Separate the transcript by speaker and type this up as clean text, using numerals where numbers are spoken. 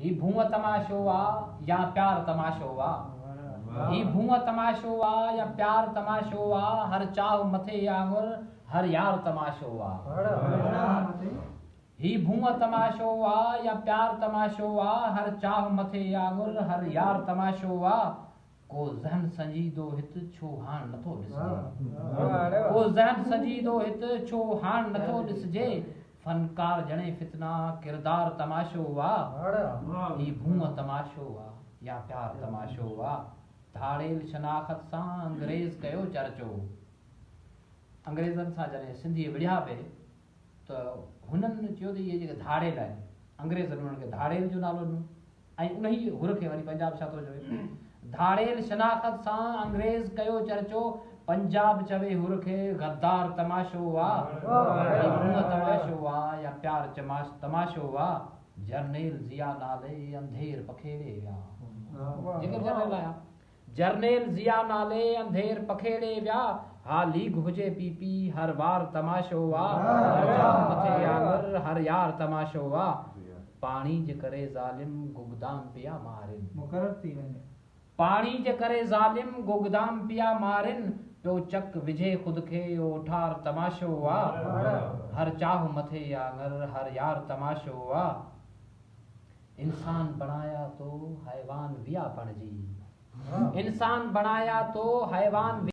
Speaker 1: هي ڀونء تماشو آ يا پيار تماشو آ. هي ڀونء تماشو آ يا پيار تماشو آ هر چاهه مٿي آڱر هر يار تماشو آ. هي ڀونء تماشو آ يا پيار تماشو آ هر چاهه مٿي آڱر هر يار تماشو آ. ڪو ذهن سنجيدو هت ڇو هاڻ نٿو ڏسجي. ڪو ذهن سنجيدو هت ڇو هاڻ نٿو ڏسجي. فنڪار ڄڻي فتنا ڪردار تماشو آ. هي ڀونء تماشو آ يا پيار تماشو آ. ڌاڙيل شناخت سان انگريز ڪيو چرچو. انگريزن سان جڏهن سنڌي وڙهيا پئي ته هنن چيو ته اهي جيڪي ڌاڙيل آهن، انگريزن انهن کي ڌاڙيل جو نالو ڏنو ۽ انهيء حر کي وري پنجاب ڇا ٿو چوي؟ ڌاڙيل شناخت سان انگريز ڪيو چرچو، پنجاب چوي حر کي غدار تماشو آ، هي ڀونء تماشو آ يا پيار تماشو آ، جرنيل ضياء نالي انڌير پکيڙي ويا. جيڪي به جرنيل آيا. جرنيل ضياء نالي انڌير پکيڙي ويا، ها ليگ هجي پي پي هر وار تماشو آ، هر چاهه مٿي آڱر هر يار تماشو آ، پاڻي جي ڪري ظالم گگدام پيا مارين.
Speaker 2: مقرر ٿي وڃي.
Speaker 1: پاڻي جي ڪري ظالم گگدام پيا مارين، پيو چڪ وجهي خود کي اوٺار تماشو آ، هر چاهه مٿي آڱر هر يار تماشو آ. انسان بڻايا تو حيوان ويا بڻجي. انسان بڻايا تو حيوان.